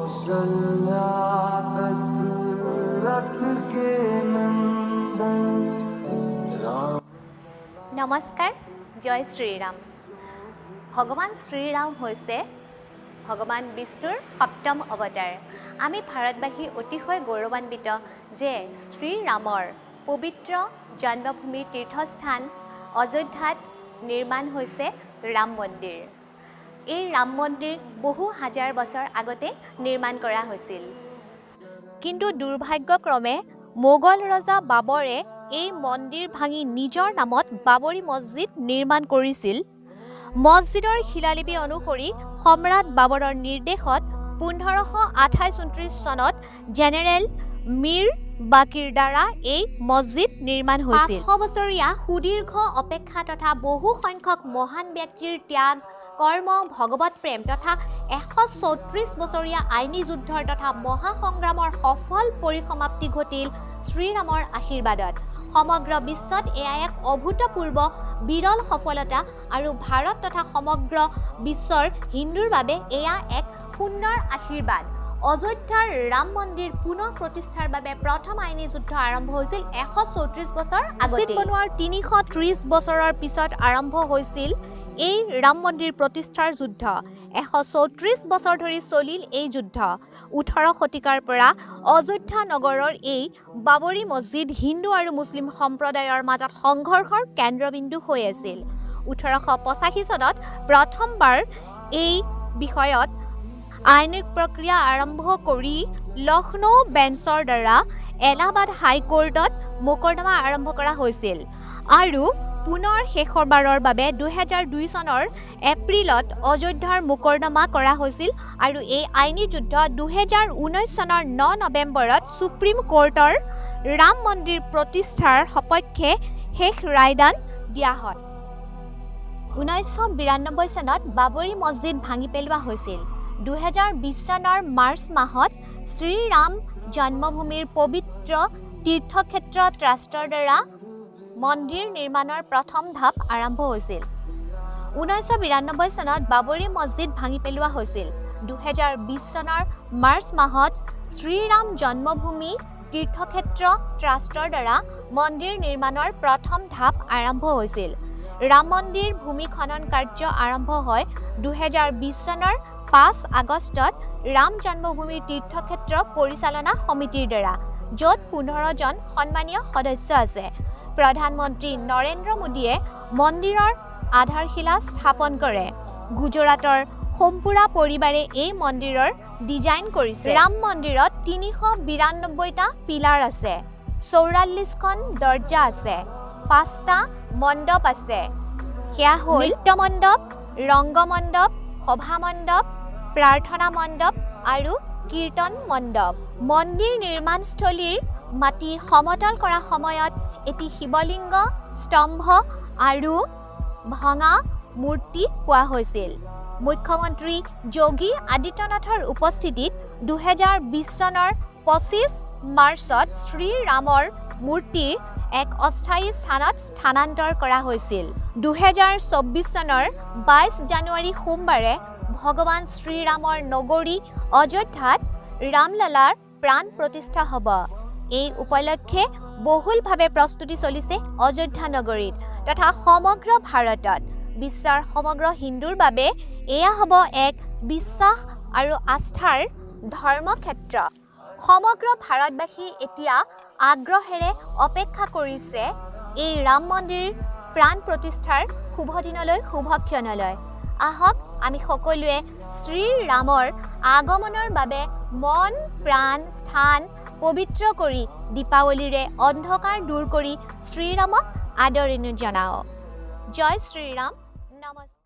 कौशल्या दशरथ के नंदन राम। নমস্কাৰ, জয় শ্ৰীৰাম। ভগৱান শ্ৰীৰাম হৈছে ভগৱান বিষ্ণুৰ সপ্তম অৱতাৰ। আমি ভাৰতবাসী অতিশয় গৌৰৱান্বিত যে শ্ৰীৰামৰ পবিত্ৰ জন্মভূমিৰ তীৰ্থস্থান অযোধ্যাত নিৰ্মাণ হৈছে ৰাম মন্দিৰ। এই ৰাম মন্দিৰ বহু হাজাৰ বছৰ আগতে নিৰ্মাণ কৰা হৈছিল, কিন্তু দুৰ্ভাগ্যক্ৰমে মোগল ৰজা বাবৰে এই মন্দিৰ ভাঙি নিজৰ নামত বাবৰি মছজিদ নিৰ্মাণ কৰিছিল। মছজিদৰ শিলালিপি অনুসৰি সম্ৰাট বাবৰৰ নিৰ্দেশত 1528-29 চনত জেনেৰেল মীৰ বাকীৰ দ্বাৰা এই মছজিদ নিৰ্মাণ হৈছিল। 500 বছৰীয়া সুদীৰ্ঘ অপেক্ষা তথা বহু সংখ্যক মহান ব্যক্তিৰ ত্যাগ, কৰ্ম, ভগৱত প্ৰেম তথা 134 বছৰীয়া আইনী যুদ্ধৰ তথা মহাসংগ্ৰামৰ সফল পৰিসমাপ্তি ঘটিল শ্ৰীৰামৰ আশীৰ্বাদত। সমগ্ৰ বিশ্বত এয়া এক অভূতপূৰ্ব বিৰল সফলতা আৰু ভাৰত তথা সমগ্ৰ বিশ্বৰ হিন্দুৰ বাবে এয়া এক সুন্দৰ আশীৰ্বাদ। অযোধ্যাৰ ৰাম মন্দিৰ পুনঃ প্ৰতিষ্ঠাৰ বাবে প্ৰথম আইনী যুদ্ধ আৰম্ভ হৈছিল 134 বছৰ আগতে। বনোৱাৰ 330 বছৰৰ পিছত আৰম্ভ হৈছিল এই ৰাম মন্দিৰ প্ৰতিষ্ঠাৰ যুদ্ধ। 134 বছৰ ধৰি চলিল এই যুদ্ধ। 18 শতিকাৰ পৰা অযোধ্যা নগৰৰ এই বাবৰি মছজিদ হিন্দু আৰু মুছলিম সম্প্ৰদায়ৰ মাজত সংঘৰ্ষৰ কেন্দ্ৰবিন্দু হৈ আছিল। 1885 চনত প্ৰথমবাৰ এই বিষয়ত আইনিক প্ৰক্ৰিয়া আৰম্ভ কৰি লক্ষ্ণৌ বেঞ্চৰ দ্বাৰা এলাহাবাদ হাইকোৰ্টত মোকৰ্দমা আৰম্ভ কৰা হৈছিল আৰু পুনৰ শেষবাৰৰ বাবে 2002 চনৰ এপ্ৰিলত অযোধ্যাৰ মোকৰ্দমা কৰা হৈছিল আৰু এই আইনী যুদ্ধ 2019 চনৰ 9 নৱেম্বৰত সুপ্ৰিম কোৰ্টৰ ৰাম মন্দিৰ প্ৰতিষ্ঠাৰ সপক্ষে শেষ ৰায়দান দিয়া হয়। 1992 চনত বাবৰি মছজিদ ভাঙি পেলোৱা হৈছিল। 2020 চনৰ মাৰ্চ মাহত শ্ৰীৰাম জন্মভূমিৰ পবিত্ৰ তীৰ্থক্ষেত্ৰ ট্ৰাষ্টৰ দ্বাৰা মন্দিৰ নিৰ্মাণৰ প্ৰথম ধাপ আৰম্ভ হৈছিল। 1992 চনত বাবৰি মছজিদ ভাঙি পেলোৱা হৈছিল। 2020 চনৰ মাৰ্চ মাহত শ্ৰীৰাম জন্মভূমি তীৰ্থক্ষেত্ৰ ট্ৰাষ্টৰ দ্বাৰা মন্দিৰ নিৰ্মাণৰ প্ৰথম ধাপ আৰম্ভ হৈছিল। ৰাম মন্দিৰ ভূমি খনন কাৰ্য আৰম্ভ হয় 2020 চনৰ 5 আগষ্টত ৰাম জন্মভূমি তীৰ্থক্ষেত্ৰ পৰিচালনা সমিতিৰ দ্বাৰা, য'ত 15 জন সন্মানীয় সদস্য আছে। প্ৰধানমন্ত্ৰী নৰেন্দ্ৰ মোদীয়ে মন্দিৰৰ আধাৰশিলা স্থাপন কৰে। গুজৰাটৰ সোমপুৰা পৰিবাৰে এই মন্দিৰৰ ডিজাইন কৰিছে। ৰাম মন্দিৰত 392টা পিলাৰ আছে, 44খন দৰ্জা আছে, 5টা মণ্ডপ আছে। সেয়া হ'ল নৃত্য মণ্ডপ, ৰংগ মণ্ডপ, সভা মণ্ডপ, প্ৰাৰ্থনা মণ্ডপ আৰু কীৰ্তন মণ্ডপ। মন্দিৰ নিৰ্মাণস্থলীৰ মাটি সমতল কৰা সময়ত এটি শিৱলিংগ, স্তম্ভ আৰু ভঙা মূৰ্তি পোৱা হৈছিল। মুখ্যমন্ত্ৰী যোগী আদিত্যনাথৰ উপস্থিতিত 2020 চনৰ 25 মাৰ্চত শ্ৰীৰামৰ মূৰ্তিৰ এক অস্থায়ী স্থানত স্থানান্তৰ কৰা হৈছিল। 2024 চনৰ 22 জানুৱাৰী সোমবাৰে ভগৱান শ্ৰীৰামৰ নগৰী অযোধ্যাত ৰামলালাৰ প্ৰাণ প্ৰতিষ্ঠা হ'ব। এই উপলক্ষে বহুলভাৱে প্ৰস্তুতি চলিছে অযোধ্যা নগৰীত তথা সমগ্ৰ ভাৰতত। বিশ্বৰ সমগ্ৰ হিন্দুৰ বাবে এয়া হ'ব এক বিশ্বাস আৰু আস্থাৰ ধৰ্মক্ষেত্ৰ। সমগ্ৰ ভাৰতবাসী এতিয়া আগ্ৰহেৰে অপেক্ষা কৰিছে এই ৰাম মন্দিৰ প্ৰাণ প্ৰতিষ্ঠাৰ শুভ দিনলৈ, শুভক্ষণলৈ। আহক আমি সকলোৱে শ্ৰীৰামৰ আগমনৰ বাবে মন প্ৰাণ স্থান পবিত্ৰ কৰি দীপাৱলীৰে অন্ধকাৰ দূৰ কৰি শ্ৰীৰামক আদৰণি জনাওঁ। জয় শ্ৰীৰাম। নমস্কাৰ।